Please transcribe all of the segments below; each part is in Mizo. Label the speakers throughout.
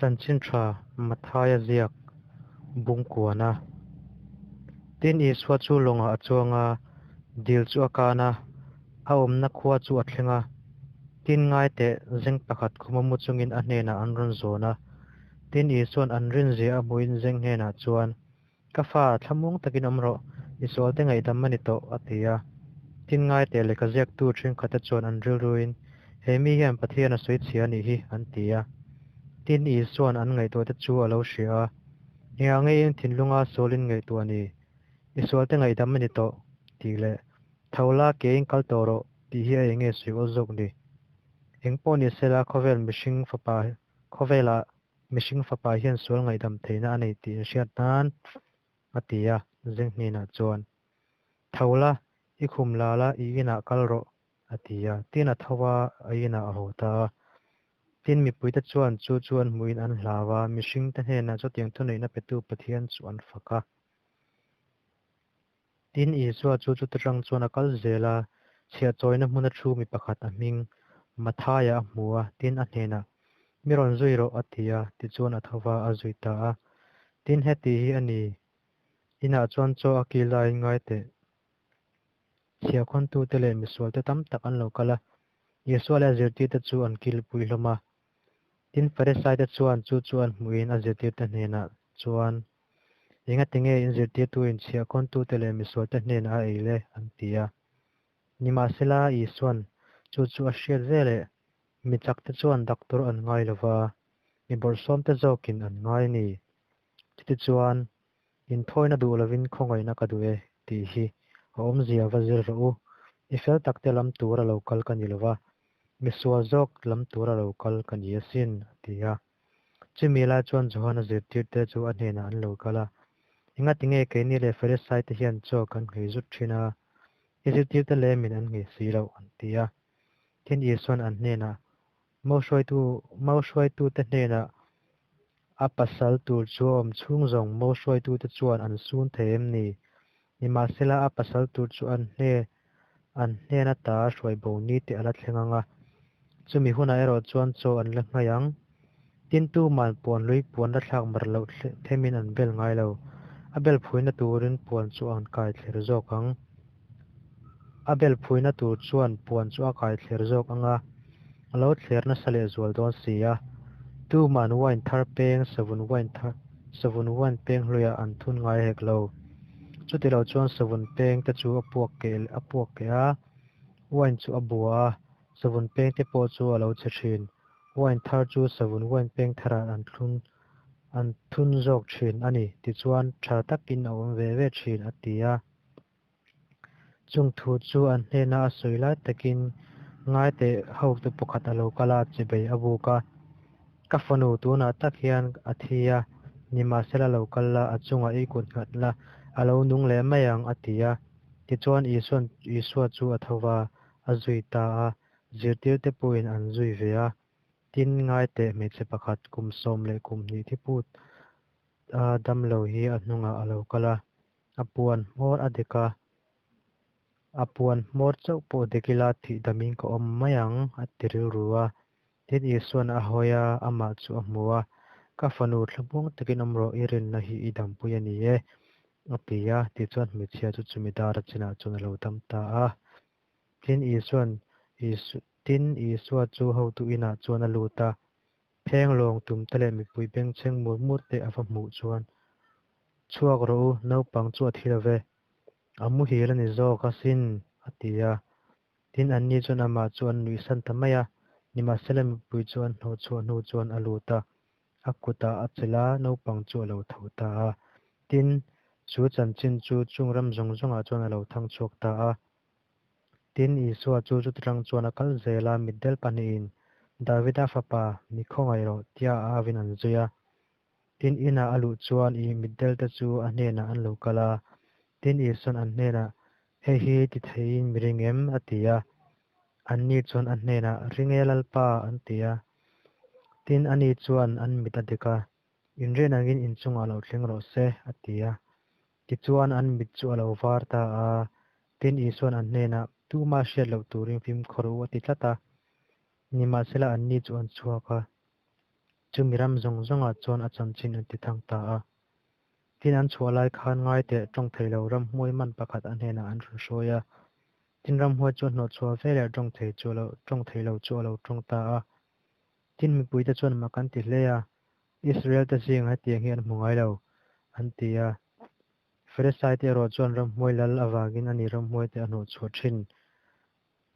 Speaker 1: Chanchin Tha Matthaia ziak bung kuana. Tin, Isua chu lawngah a chuang a, dil chu a kan a, a awmna khua chu a thleng a. Tin, ngai teh, zeng pakhat khuma mu chungin a hnenah an rawn zawn a. Tin, Isuan an rinzia a hmuhin zeng hnenah chuan, Ka fa, thlamuang takin awm rawh, i sualte ngaihdam a ni tawh, a ti a. Tin, ngai teh, lehkha ziaktu thenkhatte chuan an rilruin, He mi hian Pathian a sawi chhia a nih hi, an ti a. Tin, Isuan an ngaihtuahte chu a lo hria a, Engah nge in thinlunga sual in ngaihtuah ni? I sualte ngaihdam a ni tawh, tih leh, Tho la, kein kal tawh rawh, tih hi a eng nge sawi awl zawk ni? Eng pawh ni sela, khawvel mihring fapa, khawvelah mihring fapa hian sual ngaihdam theihna a nei tih in hriat nan, a ti a, Zenghnenah chuan, Tho la, i khum la la, i inah kal rawh, a ti a. Tin, a tho a, a inah a haw ta a. Tin, mipuite chuan chu chu an hmuhin an hlau a, mihringte hnenah chutiang thuneihna petu Pathian chu an fak a. Tin, Isua chu chuta tang chuan a kal zel a, chhiahchawina hmuna thu mi pakhat a hming, Matthaia a hmu a, tin a hnenah, Mi rawn zui rawh, a ti a, tichuan a tho va, a zui ta a. Tin, heti hi a ni, inah chuan chaw a kil laiin ngai teh. Chhiahkhawntute leh misualte tam tak an lo kal a, Isua leh a zirtirte chu an kilpui hlawm a. Tin, Farisaite chuan chu chu an hmuhin a zirtirte hnenah chuan, Engati nge in zirtirtuin chhiahkhawntute leh misualte hnenah a ei le? an ti a. Nimahsela, Isuan chu chu a hriat veleh mi chakte chuan doctor an ngai lo va, mi bawrhsawmte zawkin an ngai a ni. Chutichuan, Inthawina duh lovin khawngaihna ka duh e, tih hi a awmzia va zir rawh u. Mi fel takte lam tura lo kal ka ni lo va, mi sual zawk lam tura lo kal ka ni asin, a ti a. Chumi lai chuan Johana zirtirte chu a hnenah an lo kal a, Engati nge keini leh Farisaite hian chaw kan nghei zut thin a, i zirtirte lemin an nghei si loh? an ti a. Tin, Isuan an hnenah, Mo hruaitu, mo hruaitute hnenah a pasal tur chu a awm chhung zawng mo hruaitute chuan an sun thei em ni? Nimahsela a pasal tur chu an hne, an hnen ata hruai bo ni tih a la thleng ang a, chumi hunah erawh chuan chaw an la nghai ang. Tin tuman puan hlui puan la thlak mar loh themin an bel ngai lo, a bel phuina turin puan chu an kai thler zawk ang. A bel phuina tur chuan puan chu a kai thler zawk ang a, a lo thler nasa leh zual dawn si a. Tuman wine thar peng savun wine thar savun wine peng hluiah an thun ngai hek lo. Chutilo chuan savun peng te chu a puak keh a puak keh a, wine chu a bua a, savun peng te pawh chu a lo chhe thin. Wine thar chu savun wine peng tharah an thlun an thun zawk thin a ni. Tichuan tha takin a awm ve ve thin, a ti a. Chung thu chu an hnena a sawi lai takin ngaiteh hotu pakhat a lo kal a, chibei a buk a. Ka fanu tunah tak hian a thi a, nimahsela lo kal la, a chungah i kut nghat la, a lo nung leh mai ang, a ti a. Tichuan Isuan Isua chu a tho va, a zui ta a, zirtirte pawhin an zui ve a. Tin, ngaiteh hmeichhe pakhat kum 12 thiput a damlo hi a hnungah a lo kal a. A puan hmawr a dek a, a puan hmawr chauh pawh dek ila thih damin ka awm mai ang, a ti rilru a. Tin, Isua'n a hawi a, amah chu a hmu a, Ka fanu, thlamuang takin awm rawh, i rinna hi i dampui a ni e, a ti a. Tichuan hmeichhia chu chumi dar a chinah chuan a lo dam ta a. Tin, Isua'n Isu, tin, Isua chu hotu inah chuan a lut a, Pheng lawng tum te leh mipui bengchheng mur mur te a va hmuh chuan, Chhuak rawh u, naupang chu a thi lo ve. A muhil a ni zawk asin, a ti a. Tin, anni chuan amah chu an nuihsan ta mai a. Nimahsela mipui chu an hnawh chhuah hnu chuan a lut a, a kutah a chelh a, naupang chu a lo tho ta a. Tin, chu chanchin chu chung ram zawng zawngah chuan a lo thang chhuak ta a. Tin, Isua chu chutitang chuan a kal zel a, mitdel pahnihin, Davida fapa, mi khawngaih rawh, tia a avin an zui a. Tin, inah a luh chuan i mitdelte chu a hnenah an lo kal a. Tin, Isuan an hnenah, Hei hi ti theiin mi ring em? a ti a. Anni chuan a hnenah, Ring e Lalpa, an ti a. Tin, ani chuan an mit a dek a, Inrian angin inchungah lo thleng rawh se, a ti a. Tichuan an mit chu a lo var ta a, tin Isuan an hnenah, Tuma hriat loh turin fimkhawr u a ti tlat a. Nimahsela anni chu an chhuak a. Chumi ram zawng zawngah chuan a chanchin an ti thang ta a. Tin, an chhuah lai khan ngai teh tawng thei lo ramhuai man pakhat a hnenah an rawn hruai a. Tin, ramhuai chu a hnawhchhuah veleh tawng thei chu a lo tawng thei lo chu a lo tawng ta a. Tin, mipuite chuan mak an ti hle a, Israel te zingah hetiang hi an hmu ngai lo, an ti a. Farisai te erawh chuan ramhuai lal avangin a ni ramhuai te a hnawhchhuah thin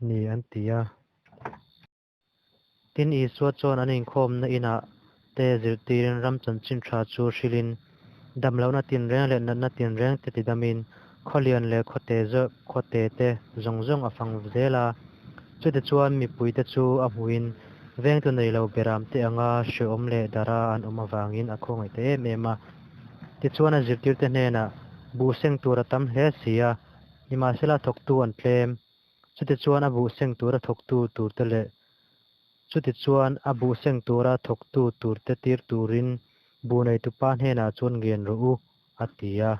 Speaker 1: ni an ti a. Tin, Isua chuan an inkhawmna inah te zirtirin ram chanchin tha chu hrilhin, damlohna tinreng leh natna tinreng te tidamin, khawlian leh khawte khawte te zawng zawng a fang zel a. Chutichuan, mipuite chu a hmuhin vengtu nei lo beram te anga hrehawm leh dara an awm avangin a khawngaih ta em em a. Tichuan, a zirtirte hnenah, Buh seng tur a tam hle si a, nimahsela thawktu an tlem. Chutichuan a buh seng tura thawktu turte leh Chutichuan a buh seng tura thawktu turte tir turin buh neitupa hnenah chuan ngen rawh u, a ti a.